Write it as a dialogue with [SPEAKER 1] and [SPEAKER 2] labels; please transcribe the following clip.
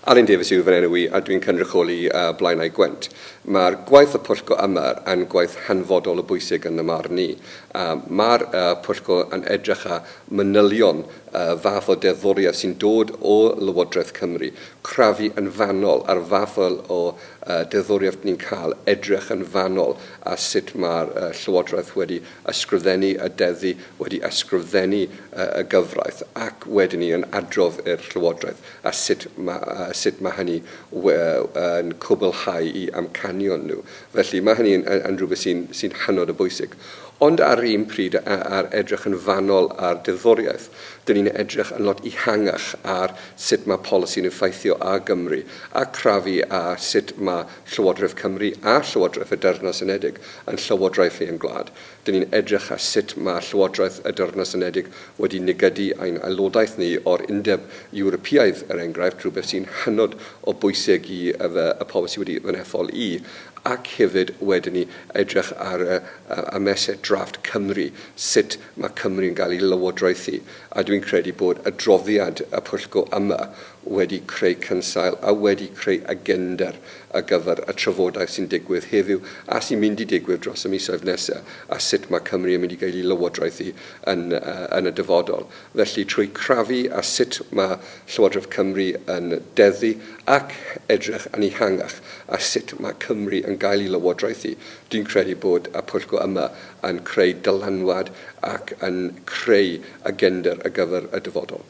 [SPEAKER 1] Alun Davies yw fy enw i a dwi'n cynrychioli Blaenau Gwent. Mae'r gwaith y pwyllgor yma yn gwaith hanfodol o bwysig yn 'y marn i. Mae'r pwyllgor yn edrych ar manylion y fath o deddfwriaeth sy'n dod o Lywodraeth Cymru, crafu yn fanol ar fath o deddfwriaeth ni'n cael, edrych yn fanol ar sut mae'r Llywodraeth wedi ysgrifennu y deddfu, wedi ysgrifennu y gyfraith ac wedyn ni yn adrodd i'r Llywodraeth a sut mae, sut mae hynny yn cwblhau i amcanion nhw. Felly mae hynny yn, yn rhywbeth sy'n, sy'n hynod o bwysig. Ond ar yr un pryd, ar edrych yn fanol ar deddfwriaeth, dyn ni'n edrych yn lot ehangach ar sut mae polisi'n effeithio ar Gymru, a crafu ar sut mae Llywodraeth Cymru a Llywodraeth y Deyrnas Unedig yn llywodraethu ein gwlad. Dyn ni'n edrych ar sut mae Llywodraeth y Deyrnas Unedig wedi negydu ein aelodaeth ni o'r Undeb Ewropeaidd, er enghraifft, rhywbeth sy'n hynod o bwysig i y pobl sydd wedi fy nethol i, ac hefyd wedyn ni edrych ar y y mesur drafft Cymru, sut mae Cymru yn cael ei lywodraethu, a dwi'n credu bod adroddiad y pwyllgor yma wedi creu cynsail a wedi creu agenda ar gyfer y trafodaeth sy'n digwydd heddiw a sy'n mynd i digwydd dros y misoedd nesaf a sut mae Cymru yn mynd i gael ei lywodraethu yn, yn y dyfodol. Felly, trwy crafu ar sut mae Llywodraeth Cymru yn deddfu ac edrych yn ehangach ar sut mae Cymru yn gael ei lywodraethu, dwi'n credu bod y pwyllgor yma yn creu dylanwad ac yn creu agenda ar gyfer y dyfodol.